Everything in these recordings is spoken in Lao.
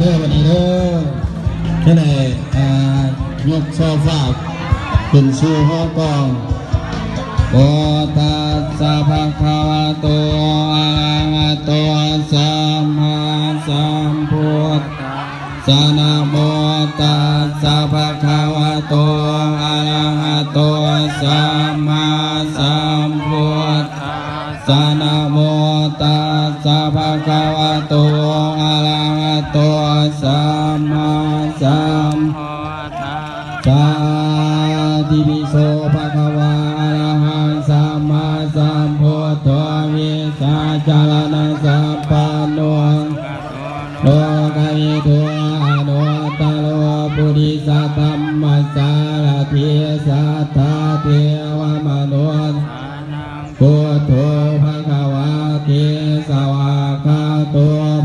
ເດີ ບັດນີ້ເດີ ຈະໄດ້ ອ່າ ຍົກໂຊຟາຂຶ້ນສູ່ຫໍກອງ. ໂອ ຕັດສະ ພະຄະວະໂຕ ອະລະຫະໂຕ ສຳມາສຳພຸດທັດສະ ນະໂມ ຕັດສະ ພະຄະວະໂຕ ອະລະຫະໂຕ ສຳມາສຳພຸດທັດສະ ນະໂມ ຕັດສະ ພະຄະວະໂຕ ອະລະຫະໂຕ ສຳມາສຳພຸດທັດສະ ອິຕິປິໂສ ພະຄະວາ ອະລະຫັງ ສຳມາສຳພຸດໂທ ວິຊາຈາລະນະສັມປັນໂນ ໂລກະວິທູ ອະນຸດຕະໂລ ປຸລິສະທຳມະສາລະຖິ ສັດຖາເທວະມະນຸດສານັງ ພຸດໂທ ພະຄະວາ ເຕ ສະວາກຂາໂຕ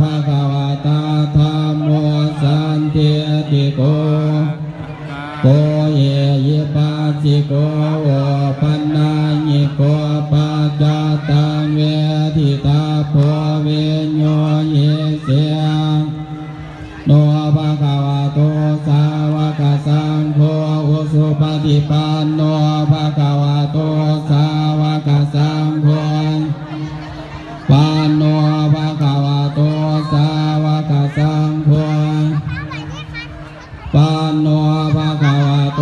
ພະຄະວະຕາ ທຳໂມ ສັນທິດຖິໂກ ໂກ ເອຫິປັດສິໂກ ໂອປັນນະຍິໂກ ປັດຈັດຕັງ ເວທິຕັບໂພ ວິນໂຍຫິເສ ໂນ ພະຄະວະໂຕ ສາວະກະສັງໂຄ ອຸຊຸປະຕິປັນໂນ ພະຄະວະໂຕ ສາວະກະສັງໂຄ ປັນໂນ ພະຄະວະໂຕ ສາວະກະສັງໂຄ ປັນໂນ ພະຄະວະໂຕ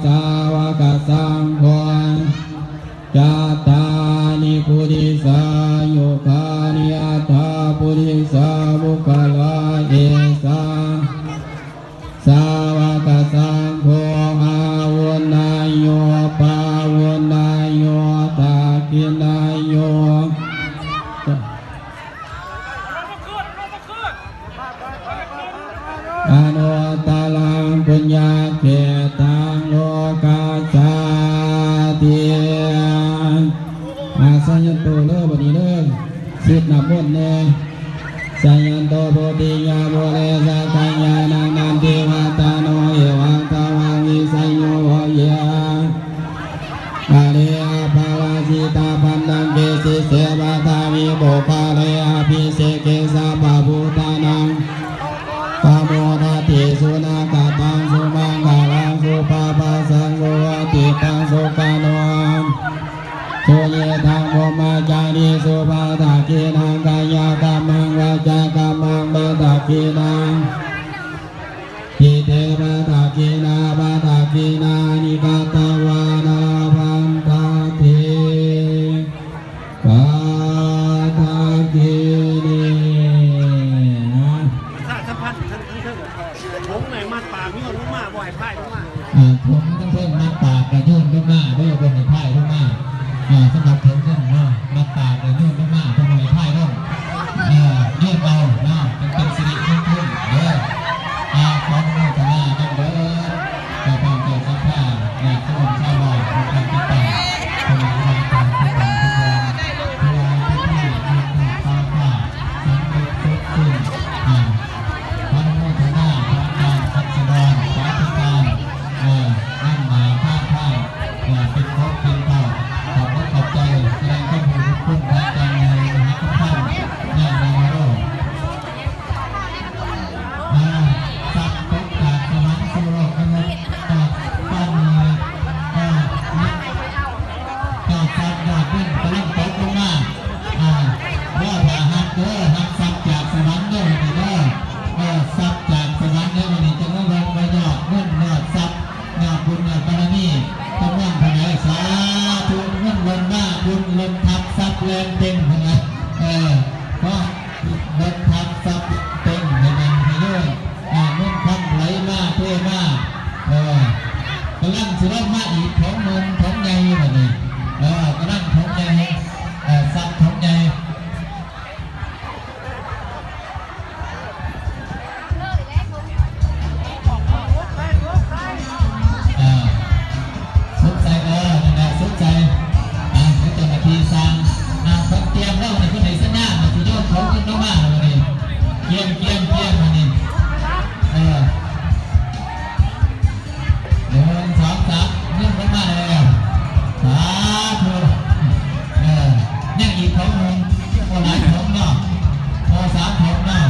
ສາວະກະສັງໂຄ ຈັດຕາລິ ປຸລິສາຍຸຄານິ ອັດຖະປຸລິສະບຸກຄະລາ ເອສາ ສາວະກະສັງໂຄ ອາວຸນນາໂຍ ປາວຸນນາໂຍ ທັກຂິນາໂຍ ອະນຸດຕະລັງປຸນຍະເຂດຕັງ ໂລກັດສາຕິ ອາ ສາຍັນໂຕເດີ ບັດນີ້ເດີ ສີດນ້ຳມົນແດ່ ສາຍັນໂຕ ໂພຕິຍາ ໂພເລ ສັກຂະຍານັງ ນັນທິວັດຕະໂນ ເອວັງ ຕະວັງ ວິສະໂຍ ໂຫ ເຍ ອາເລ ອະປາລາຊິຕາ ປັນດັງ ເກ ສິເສ ປະທະວິ ໂພຄາເລ ອະພິເສເກ ສັບພະພູຕານັງ ປະໂມດາຕິ ສຸນາກະຕັງ ສຸມັງຄະລັງ ສຸພາພາສັງ ສຸວັດຕິຕັງ ສຸຂະໂນ ສຸຍິທັງ ໂພມະຈາລີ ສຸ ປະທັກຂິນາ ກາຍະກຳມັງ ວາຈາກຳມັງ ປະທັກຂິນາ ທິເຕ ປະທັກຂິນາ ປະທັກຂິນານິ ກະຕະວານະ ລະພັນຕາຕິ ປະທັກຂິເນ ນະ ປະຊາສຳພັນທາງເທິງ ຖົງໃນມັດປາກໂຍນລົງມາ ບໍ່ໃຫ້ພາຍລົງມາ ອ່າ ຖົງເທິງມັດປາກກະໂຍນລົງມາເດີ ບໍ່ໃຫ້ພາຍລົງມາ ອ່າ ສຳລັບຖົງເທິງເນາະ ມັດປາກກະໂຍນລົງມາ ບໍ່ໃຫ້ພາຍລົງ ອ່າ ໂຍນເອົາເນາະ ເປັນ ເປັນສິລິມຸງຄຸນເດີ ອ່າ ຂໍອະນຸໂມທະນານຳເດີ ເຈົ້າພາບເຈົ້າສັດທາ ຍາດໂຍມຊາວບ້ານ ຜູ້ຕິດຕາມ ຜູ້ມາການຕິດຕາມທຸກທ່ານ ເພື່ອໃຫ້ພິທີບຸນທອດຜ້າປ່າສຳເລັດເສັດສິ້ນ ອ່າ ອະນຸໂມທະນາ ພະນັກງານ ຮັດສະດອນ ສາທິການ ເອີ ນຳໜ້າພາພາ ເອີ ເປັນຂອງເປັນເຈົ້າ ຂອບອົກຂອບໃຈ ສະແດງຄວາມຮູ້ບຸນຄຸນ ພະອາຈານໃຫຍ່ ມະຫາສຳພັນ ຍານາໂຣ ເອີ ສັບຕົກຈາກສະຫວັນສູ່ໂລກມະນຸດ ເອີ ຕອນນີ້ ເອີ ເອີ ສັບຍອດເງິນກຳລັງຕົກລົງມາ ອ່າ ລໍຖ້າຮັບເດີ ຮັບຊັບຈາກສະຫວັນເດີ ນີ້ເດີ ເອີ ຊັບຈາກສະຫວັນເດີ ມື້ນີ້ຈະມາເບິ່ງວ່າຍອດເງິນ ຍອດຊັບ ຍອດບຸນ ຍອດບາລະມີ ຈຳນວນເທົ່າໃດ ສາທຸ ເງິນລົ້ນມາ ບຸນລົ້ນທັບ ຊັບແລ່ນເຕັງ ເພິ່ນວ່າ ເອີ ເນາະ ລົດທັບຊັບເຕັມໃຫ້ແໜ້ນໃຫ້ໂຍນ ອ່າ ເງິນຄຳໄຫຼມາເທມາ ເອີ ກຳລັງຊິລົງມາອີກຖົງໜຶ່ງ ຖົງໃຫຍ່ບັດນີ້ ເອີ ກຳລັງຖົງໃຫຍ່ ເອີ ຊັບຖົງໃຫຍ່ ອ່າ ສົນໃຈ ເອີ ນັ້ນແຫຼະ ສົນໃຈ ອ່າ ໃຫ້ເຈົ້າໜ້າທີ່ສ້າງ ອ່າ ເພິ່ນກຽມແລ້ວ ເພິ່ນໃຫ້ສັນຍານ ຊິໂຍນຂອງຂຶ້ນລົງມາແລ້ວນີ້ ກຽມ ກຽມ ກຽມ ອັນນີ້ ເອີ ໜຶ່ງ ສອງ ສາມ ເງິນລົງມາແລ້ວ ສາທຸ ເອີ ຍັງອີກຖົງໜຶ່ງ ບໍ່ຫຼາຍຖົງເນາະ ພໍສາມຖົງເນາະ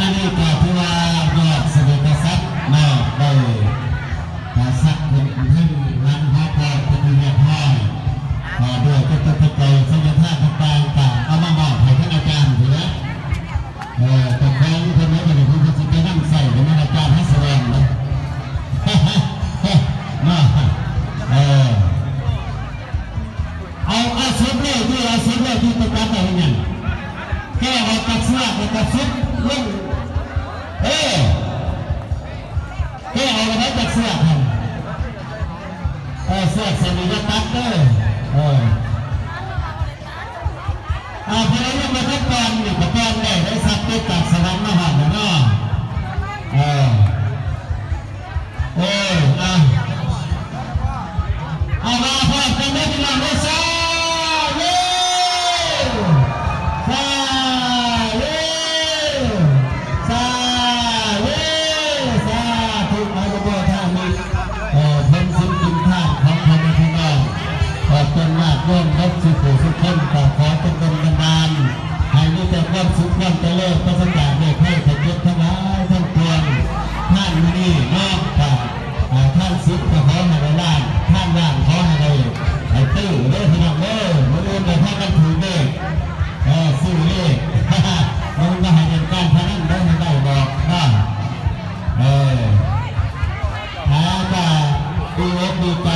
ນະນີ້ກໍຖືວ່າຍອດສະເຫວດກະສັດເນາະ ໄດ້ ກະສັກຂຶ້ນເທິງຫຼັງຫໍພອນເປັນທີ່ຮຽບຮ້ອຍ ກໍດ້ວຍຈິດໃຈໃຈສັດທາຕ່າງໆ ກໍເອົາມາມອບໃຫ້ທ່ານອາຈານພຸ້ນແຫຼະ. ເອີ ເຈົ້າຂອງເພິ່ນເນາະ ເພິ່ນກໍຊິໄປນຳໃຊ້ນະ ອາຈານຮັດສະແດງເນາະ ເນາະ ເອີ ເອົາ ເອົາສຸດເລີຍ ເອົາສຸດເລີຍ ທີ່ໄປຈັບໄດ້ເຮັດຫຍັງ ແກະອອກຈາກເຊືອກ ແລ້ວກໍສຸດລົງ ເອີ ແກະອອກແລ້ວໄດ້ຈາກເຊືອກຫັ້ນ ເອີ ເຊືອກເສັ້ນນີ້ຢ່າຕັດເດີ ເອີ ອ່າ ຜູ້ໃດຍັງບໍ່ທັນປ່ອນນີ້ກໍປ່ອນໄດ້ ໄດ້ຊັບຕິດຈາກສະຫວັນມາຮອດແລ້ວເນາະ ເອີ ເອີ ອ່າ ເອົາ ມາພ້ອມກັນເດີພີ່ນ້ອງເດີ ຊາເວ ຊາເວ ຊາເວ ສາທຸ ອະນຸໂມທາມິ ເອີ ຜົນສິນກິນທານຂອງພໍ່ແມ່ພີ່ນ້ອງ ເອີ ຕົນຍາດໂຍມເບິດສູ່ຜູ້ສູ່ຄົນ ກໍຂໍຈົງດົນບັນດານ ໃຫ້ມີແຕ່ຄວາມສຸກຄວາມຈະເລີນ ປາສະຈາກໂລກໄພໄຂ້ເຈັບທັງຫຼາຍທັງປວງ ທານມື້ນີ້ເນາະ ກໍ ອ່າ ທານສິບກໍຂໍໃຫ້ໄດ້ລ້ານ ທານລ້ານຂໍໃຫ້ໄດ້ ໃຫ້ຕື້ເດີພີ່ນ້ອງເດີ ມື້ອື່ນກໍພາກັນຖືກເລກ ເອີ ຊື້ເລກ ບໍ່ແມ່ນວ່າໃຫ້ຫຼິ້ນການພະນັນເດີ ໃຫ້ໄດ້ດອກເນາະ ເອີ ອາ ກໍດີອົກດີໃຈ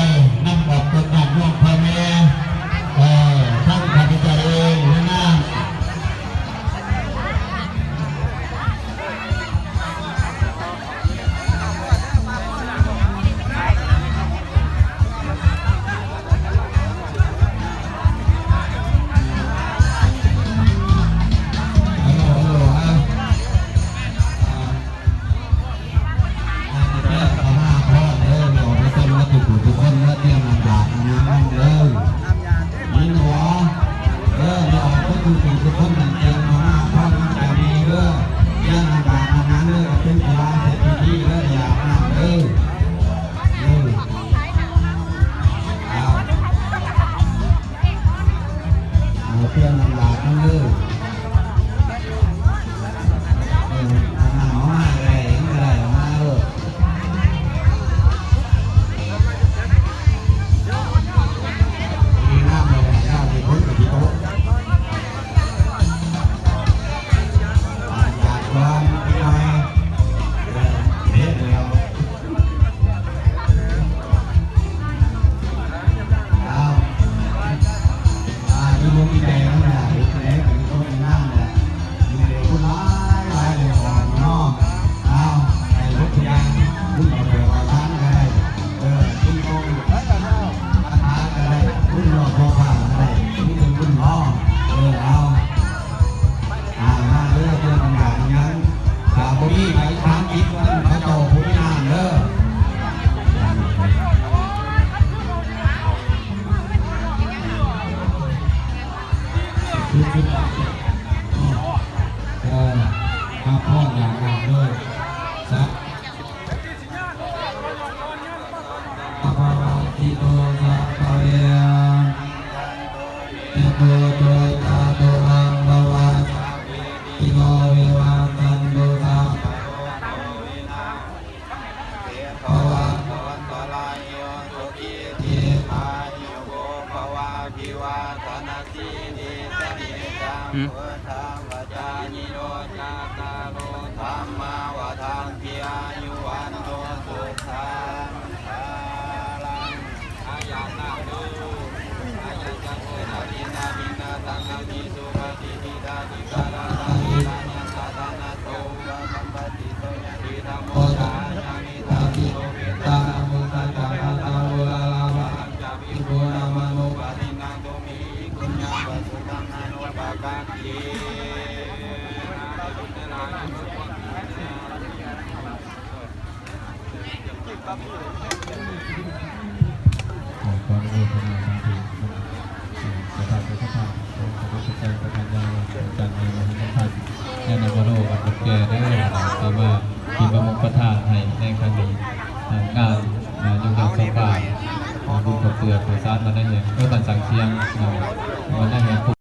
ນຳອອກຕົນຍາດໂຍມພໍ່ແມ່ ເອີ ທັງຂ້າພະເຈົ້າເອງ ໃນນາມ ເອົາມາພ້ອມເດີ ເອົາໄປເປັນວັດຖຸຜູ້ທຸກຄົນເດີ ຕຽມນ້ຳບາດນ້ຳຫຍັງນຳເດີ ຍິນບໍ່? ເອີ ເອົາໄປທຸກຜູ້ທຸກຄົນນັ້ນ ຕຽມເອົາມາພ້ອມນຳກັນນີ້ເດີ ຕຽມນ້ຳບາດນ້ຳຫຍັງເດີ ເປັນທີ່ວາງເຮັດພິທີເດີ ຢາກນ້ຳເດີ ເອີ ເອົາ ເອົາ ຕຽມນ້ຳບາດນຳເດີ ເອີ ເອົານ້ຳເອົາມາກໍໄດ້ ຫຍັງກໍໄດ້ ເອົາມາໂລດ. ດີງາມແລ້ວ ຍາມນີ້ຝົນກໍຊິຕົກ ອາກາດຮ້ອນເລັກນ້ອຍ ເອີ ເຮັດແລ້ວ ເອົາ ອ່າ ດີອົກດີໃຈນຳແຫຼະ ເຮັດຈັ່ງໃດກໍມີຄົນມີງານແຫຼະ ມີແຕ່ຄົນຫຼາຍໆ ຫຼາຍໆ ເນາະ ເອົາ ໃຫ້ເບິດທຸກຢ່າງ ບຸນເອົາແບບເອົາທານກໍໄດ້ ເອີ ບຸນຂອງຄາຖາກໍໄດ້ ບຸນນອກຂອງຜ້າກໍໄດ້ ມີແຕ່ບຸນເນາະ ເອີ ເອົາ ອ່າ ມາເດີ ເລື່ອງການຫຍັງ ຖ້າບໍ່ມີໃຜຖາມອີກ ເຂົາເຈົ້າບໍ່ມີງານເດີ ເອີ ຮັບພອນຢ່າງງາມເດີ ສາ ພະວະຕິໂຕ ສັບພະເວ ຕິໂກ ໂຕ ຈາຕຸລັງ ພະວະ ສັບພີ ຕິໂນ ວິວັດທັນຕຸ ສັບພະໂລໂກ ວິນາ ເສ ພະວັນຕຸ ອັນຕະລາໂຍ ສຸຂີ ທີຄາຍຸໂກ ພະວະ ອະພິວາທະນະ ຊີລິສະນິດຈັງ ຫືມ ພຸດທະ ປະຈາຍິໂນ ຈັດຕາໂລ ທຳມາ ວັດທັນຕິ ອາຍຸ ວັນໂນ ສຸຂັງ ພະລັງ ອາຍະນາໂມ ອາຍະນາໂມ ນະວິນນາວິນນາ ຕັງ ນະວິ ສຸປະຕິ ທິດາ ທິກາລະ ຕະ ເອ ຕະ ນະ ຕະ ຕະ ນະ ໂຕ ອຸປະ ກຳ ປະ ຕິ ໂສ ຍະ ທິ ທຳໂມ ຈາ ຍາ ນິ ຕາ ສິ ໂລ ເປ ຕາ ນະ ໂມ ຕາ ຈາ ນະ ຕາ ໂລ ລາ ລາ ວະ ລັງ ຈາ ວິ ໂກ ນາ ມະ ໂນ ປະ ຕິ ນັງ ໂຕ ເມ ຫິ ກຸນ ຍັງ ປະ ສຸ ຕັງ ນະ ໂນ ປະ ກາ ນ ເຈ ທີ່ປະມຸກປະທານໃຫ້ໃນຄັ້ງນີ້ ເອີ ງານ ເອີ ຍົກຍ້ອງຊະບາ ເອີ ບຸນເຂົ້າເປືອກ ເຂົ້າສານ ວັນນາແຮງ ເອີ ບ້ານສັງຊຽງ ເອີ ວັນນາແຮງ